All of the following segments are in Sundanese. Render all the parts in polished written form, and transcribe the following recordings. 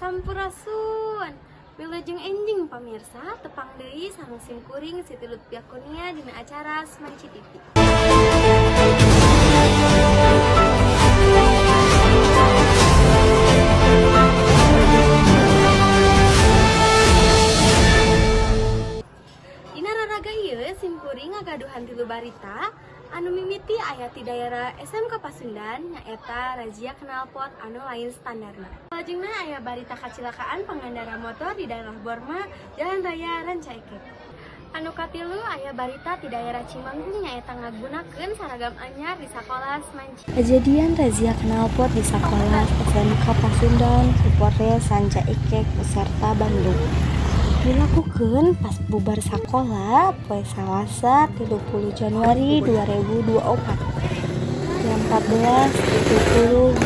Sampurasun. Wilujeng enjing, pamirsa, tepang deui sareng sim kuring Siti Lutfia Kurnia dina acara Smanci TV. Dina raraga ieu sim kuring ngagaduhan tilu barita anu mimiti aya ti daerah SMK Pasundan, nyaeta razia knalpot anu lain standarna. Salajengna aya barita kacilakaan pengendara motor di daerah Borma, Jalan Raya Rancaekek. Anu katilu aya barita di daerah Cimanggung, nyaeta ngagunakeun saragam anyar di sakola Smanci. Kejadian razia knalpot di sekolah SMK Pasundan ku Polres Rancaekek beserta Bandung dilakukan pas bubar sekolah poe Salasa 30 Januari 2024 jam 14.30 WIB.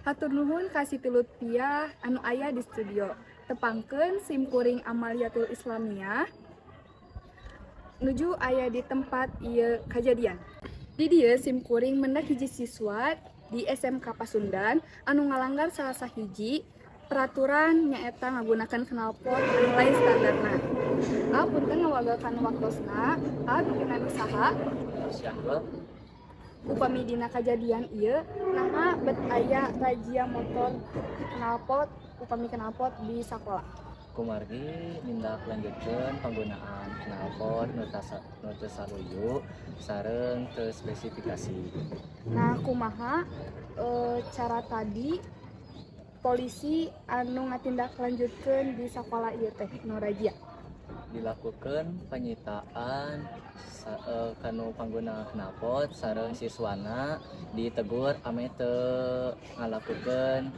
Hatur nuhun ka Siti Lutfiah anu aya di studio. Tepangkeun sim kuring Amaliatul Islamiyah nuju aya di tempat ieu kajadian. Di dieu sim kuring mendak hiji siswa di SMK Pasundan anu ngalanggar salah sahiji peraturan, nyaeta ngagunakeun knalpot anu lain standarna. Ah, punten ngawagel waktosna, ah, bikin saha? Syahrul. Upami dina kajadian ieu, naha bet aya razia motor knalpot, upami knalpot di sakola? Kumargi nindak lanjutkeun penggunaan knalpot nu teu saluyu sareng teu spesifikasi. Nah, kumaha cara tadi polisi anu ngatindak lanjutkeun di sakola ieu teh nu razia? Dilakukan penyitaan kanu pengguna knalpot sareng siswana ditegur ameh teu ngalakukeun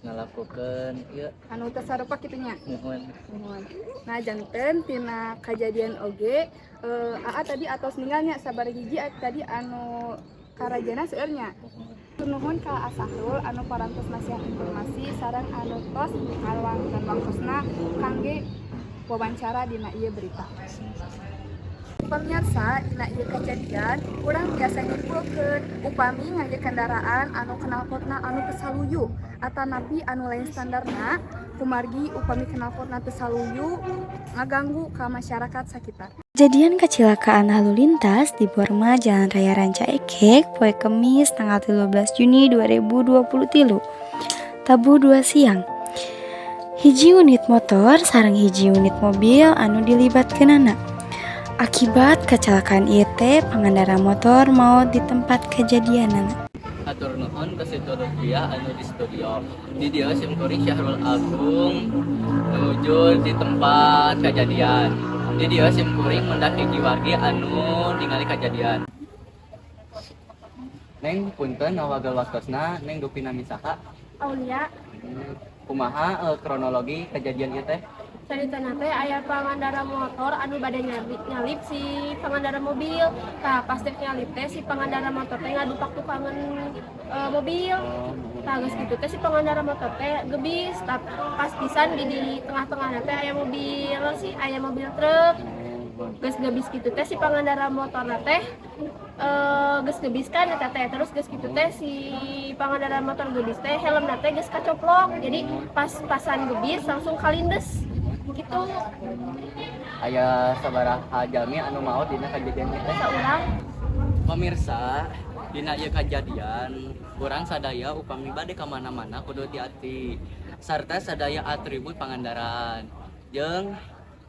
ngalakukeun ieu. Anu teu sarupa kitu nya? Muhun. Muhun. Nah, janten tina kajadian oge, Aa tadi atos ninggal nya sabaraha hiji tadi anu karaziana seueur nya? Muhun. Nuhun ka A Sahrul anu parantos masihan informasi sareng anu tos ngaluangkeun waktosna kangge wawancara dina ieu berita. Pemirsa, dina ieu kejadian urang biasa nyimpulkeun upami ngangge kendaraan anu knalpotna anu teu saluyu atanapi anu lain standarna, kumargi upami knalpotna teu saluyu ngaganggu ka masyarakat sakitar. Kejadian kecelakaan lalu lintas di Borma, Jalan Raya Rancaekek, poe Kemis tanggal 13 Juni 2023 tabuh 2 siang. Hiji unit motor sareng hiji unit mobil anu dilibatkeunana. Akibat kecelakaan ieu teh pengendara motor maut di tempat kejadianana. Hatur nuhun ka Siti Lutfiah anu di studio. Di dieu sim kuring Syahrul Agung nuju di tempat kejadian. Di dieu sim kuring mendak hiji wargi anu ningali kejadian. Neng, punten ngawagel waktosna, Neng dupi nami saha? Aulia. Kumaha kronologi kejadian ieu teh? Caritana teh aya pengendara motor anu bade nyalip, nyalip si pengendara mobil. Tah, pas dek nyalip teh si pengendara motor teh ngadupak tukangan mobil. Tah, geus kitu teh si pengendara motor teh gebis, tah, pas pisan di tengah-tengah teh aya mobil sih, aya mobil truk. Geus gebis kitu teh si pengendara motor teh geus gebis kan eta teh, terus geus kitu teh si pengendara motor gebis teh helm teh geus kacoplok, jadi pas pasan gebis langsung kalindes gitu. Aya sabaraha jalmi anu maot dina kejadian ieu teh? Saurang. Pemirsa, dina ieu kejadian urang sadaya upami bade ka mana-mana kudu hati-hati sarta sadaya atribut pangandaran jeung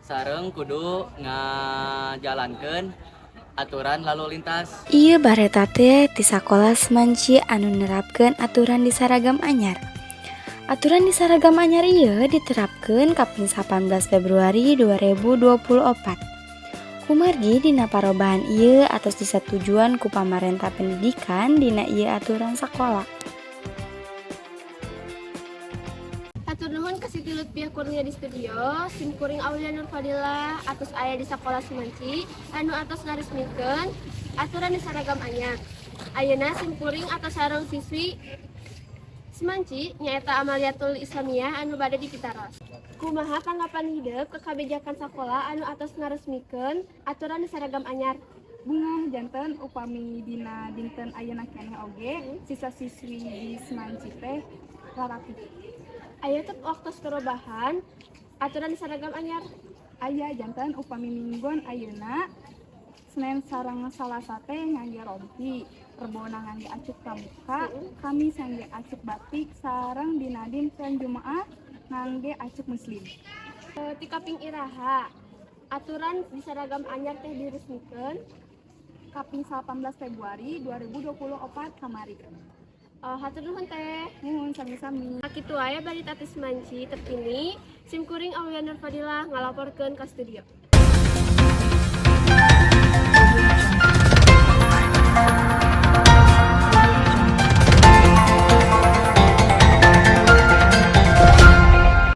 sareng kudu ngajalankeun aturan lalu lintas. Ieu bareta teh ti sakola Smanci anu nerapkeun aturan di saragam anyar. Aturan di saragam anyar ieu diterapkeun kaping 18 Februari 2024. Kumargi dina parobahan ieu atos disatujuan ku pamarentah pendidikan dina ieu aturan sakola. Hatur nuhun ka Siti Lutfiah Kurnia di studio. Sim kuring Aulia Nur Fadilah atos aya di sakola Smanci anu atos ngaresmikeun aturan di saragam anyar. Ayeuna sim kuring atos sareng siswi Smanci, nyaeta Amaliatul Islamiyah anu bade dipitaros. Kumaha tanggapan hidep ke kebijakan sekolah anu atos ngaresmikeun aturan di saragam anyar? Bungah, janten upami dina dinten ayeuna keneh oge siswa-siswi di Smanci teh rarapi. Aya teu waktu perubahan aturan di seragam anyar? Aya, janten upami minggon ayeuna Senin sareng Salasa teh ngangge rompi, Rebona ngangge acuk pramuka, Kamis ngangge acuk batik, sareng dina dinten Jumaah ngangge acuk muslim. Ti kaping iraha aturan di seragam anyar teh diresmikeun? Kaping 18 Februari 2024 kamari. Hatur nuhun, Teh. Nuhun, sami-sami. Sakitu wae barita ti Smanci terkini. Sim kuring Aulia Nur Fadilah ngalaporkeun ka studio.